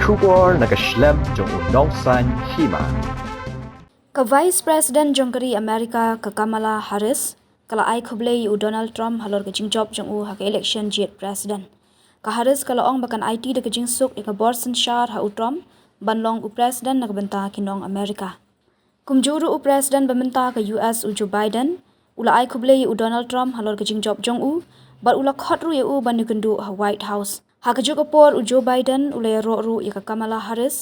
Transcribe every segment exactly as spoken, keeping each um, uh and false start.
Khubor na ka shlem jong u nongsan hima. Ka Vice President jong ka ri America ka Kamala Harris ka la ai khublei ïa u Donald Trump halor ka jingjop jong u ha ka election jied president. Ka Harris ka la ong ba kan aiti da ka jingsuk ïa ka bor synshar ha u Trump ban long u president na ka bynta ki nong America. Kumjuh ruh u President ba mynta ka U S u Joe Biden u la ai khublei ïa u Donald Trump halor ka jingjop jong u, bad u la khot ruh ïa u ban ïakynduh ha White House. Ha kajuh ka por u Joe Biden u la ïaroh ruh ïa ka Kamala Harris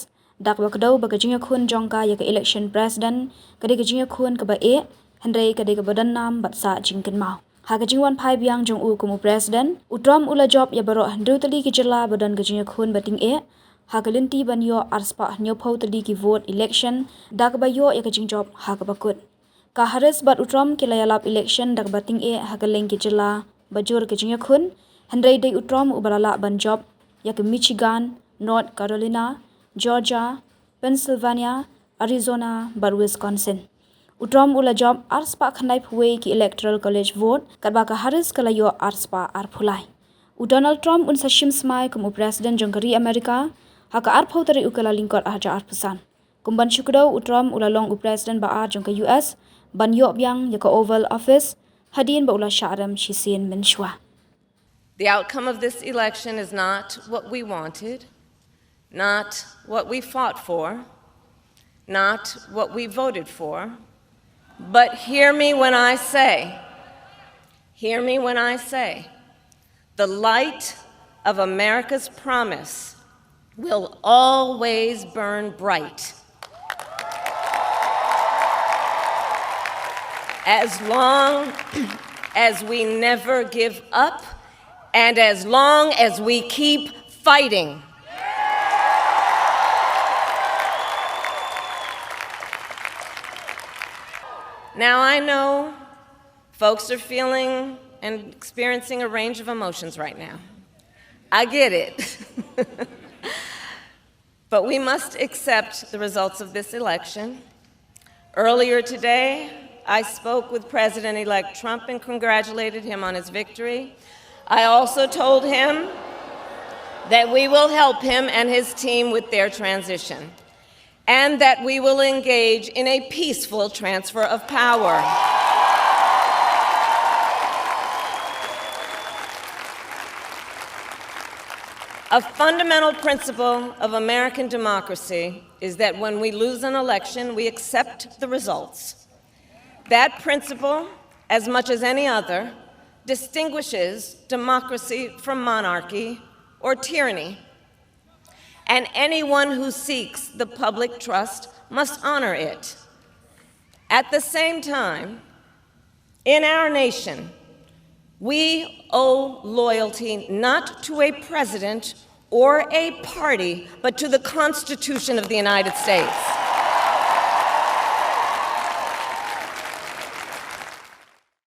da kaba kdew ba ka jingïakhun jong ka ïa ka election president ka dei ka jingïakhun kaba eh, hynrei ka dei kaba don nam bad sah jingkynmaw. Ha ka jingwan phai biang jong u kum u president, u Trump u la jop ïa baroh hynriew tylli ki jylla ba don ka jingïakhun ba tyngeh ha ka lynti ban ïoh arspah hynñiewphew tylli ki vote election da kaba ïoh ïa ka jingjop ha kaba kut. Ka Harris bad u Trump ki la ïalap election da kaba tyngeh ha kylleng ki jylla ba jur ka jingïakhun, hynrei dei u Trump uba la lah ban jop ïa ka Michigan, North Carolina, Georgia, Pennsylvania, Arizona bad Wisconsin. U Trump u la jop arspah khyndaiphew wei ki electoral college vote, katba ka Harris ka la ïoh arspah arphew lai. U Donald Trump un sa shim smai kum u president jong ka ri America ha ka arphew tarik u Kyllalyngkot arhajar arphew san. Kum ban shu kdew, u Trump u la long u president ba ar jong ka U S ban ïoh biang ïa ka Oval Office hadien ba u la shah rem shisien mynshuwa. The outcome of this election is not what we wanted, not what we fought for, not what we voted for, but hear me when I say, hear me when I say, the light of America's promise will always burn bright. As long as we never give up and as long as we keep fighting. Now, I know folks are feeling and experiencing a range of emotions right now. I get it. But we must accept the results of this election. Earlier today, I spoke with President-elect Trump and congratulated him on his victory. I also told him that we will help him and his team with their transition, and that we will engage in a peaceful transfer of power. A fundamental principle of American democracy is that when we lose an election, we accept the results. That principle, as much as any other, distinguishes democracy from monarchy or tyranny. And anyone who seeks the public trust must honor it. At the same time, in our nation, we owe loyalty not to a president or a party, but to the Constitution of the United States.